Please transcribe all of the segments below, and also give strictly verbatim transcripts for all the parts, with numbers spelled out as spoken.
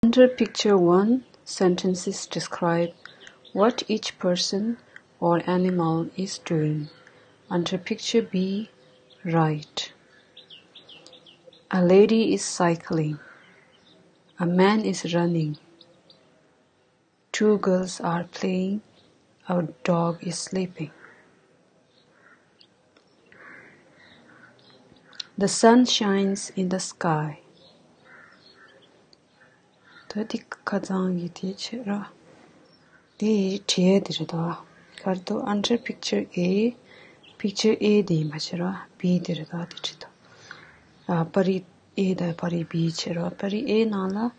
Under picture one, sentences describe what each person or animal is doing. Under picture B, write. A lady is cycling. A man is running. Two girls are playing. A dog is sleeping. The sun shines in the sky. ད་དེ་ཁ་སང་གི་དེ་བྱེད་ར། དེ་བྲིས་དེ་རེད་དོ། གར་དུ་under picture A, picture A དེ་ཡིན་པ་བྱེད་ར། B དེ་རེད་དོ། དེ་བྲིས་དོ། ཨ་པར་རིས་A དང་པར་རིས་B བྱེད་ར། པར་རིས A ནང་ལ་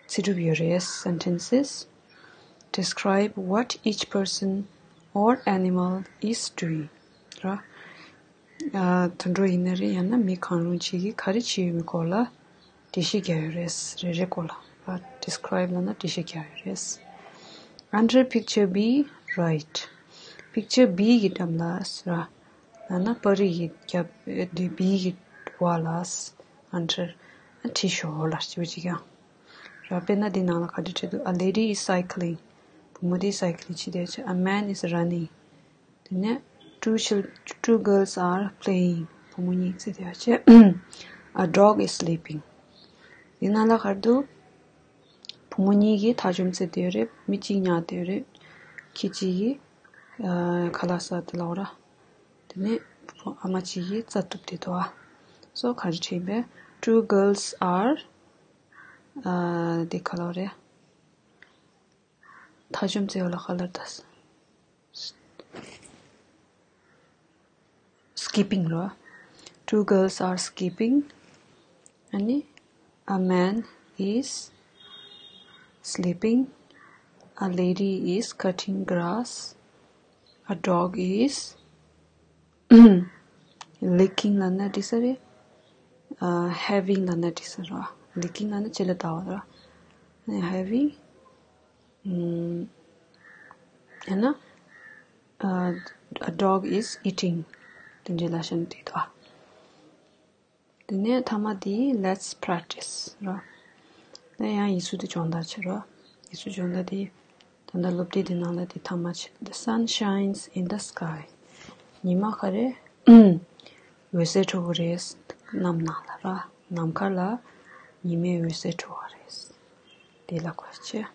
ཚིག་གྲུབ་ཡོད་རེད། Sentences describe what each person or animal is doing. ར། ཨ་དུད་འགྲོ་ཡིན་ན་རེད། ཡང་ན་མི་གང་རུང་ཅིག་གིས་ག་རེ་བྱེད་ཡོད་མེད་སྐོར་ལ་འགྲེལ་བཤད་རྒྱག་ཡོད་རེད། རེ་རེ་སྐོར་ལ་ར། Describe ལབ་ན་འགྲེལ་བཤད་རྒྱག་ཡོད་རེད། Under picture B, write. Picture B གི་འགྲམ་ལ་ར། ཡང་ན་པར་རིས་ཀྱི་རྒྱབ་དེ་B གི་བར་ལ་under བྲིས་ཤོག་ལབ་ཅིག་ཅིག་ཡང་། ར། དཔེར་ན་འདི་ནང་ལ་ག་འདྲ་བྲིས་འདུག A lady is cycling. བུ་མོ་དེ་cycling བྱེད་བསྡད་བྱས། A man is running. དེ་ནས་two chil- two girls are playing. བུ་མོ་གཉིས་རྩེད་བསྡད་བྱས། A dog is sleeping. འདི་ནང་ལ་ག་རེ་འདུག་བུ་མོ་གཉིས་ཀྱིས་ཐག་ཆོད་རྩེད་བསྡད་ཡོད་རེད། མི་གཅིག་ཉལ་བསྡད་ཡོད་རེད། ཁྱི་གཅིག་གིས་ཨ་ཁ་ལག་ཟ་བསྡད་ལབ་ར། དེ་ནས་ཨ་མ་གཅིག་གིས་རྩྭ་གཏུབ་བསྡད་འདུག་ཨ། So ག་རེ་བྲིས་པས། Two girls are ཨ་དེ་ག་ལབ་རེད། ཐག་ཆོད་རྩེད་ཡོད་ལ་ག་ལབ་རེད་ད། Skipping རོ། Two girls are skipping. ཨ་ནི། A man is sleeping. A lady is cutting grass. A dog is licking ལབ་ན་འགྲིག་ས་རེད། ཨ་having ལབ་ན་འགྲིག་ས་རེད། Licking ལབ་ན་ལྕེ་ལ་བལྟ་བ་རེད། ཨ་ནི་having ཨམ། ཡང་ན། ཨ། A dog is eating. དེ་འདྲའི་ལབ་ཤེས་ན་འགྲིག་འདུག་ཨ། དེ་ནས་མཐའ་མ་དེ་let's practice ར། ད་ཡང་ཡིག་གཟུགས་དེ་སྦྱོང་བརྡར་བྱེད་ར། ཡིག་གཟུགས་སྦྱོང་བརྡར་དེ་ད་ལྟ་སློབ་དེབ་དེ་ནང་ལ་དེ་མཐའ་མ་བྱེད། The sun shines in the sky. ཉི་མ་ག་རེ། འོད་ཟེར་འཕྲོ་གི་རེད། གནམ་ནང་ལ་ར། ནམ་མཁའ་ལ་ཉི་མའི་འོད་ཟེར་འཕྲོ་བ་རེད། དེ་ལ་གོ་ཆེ།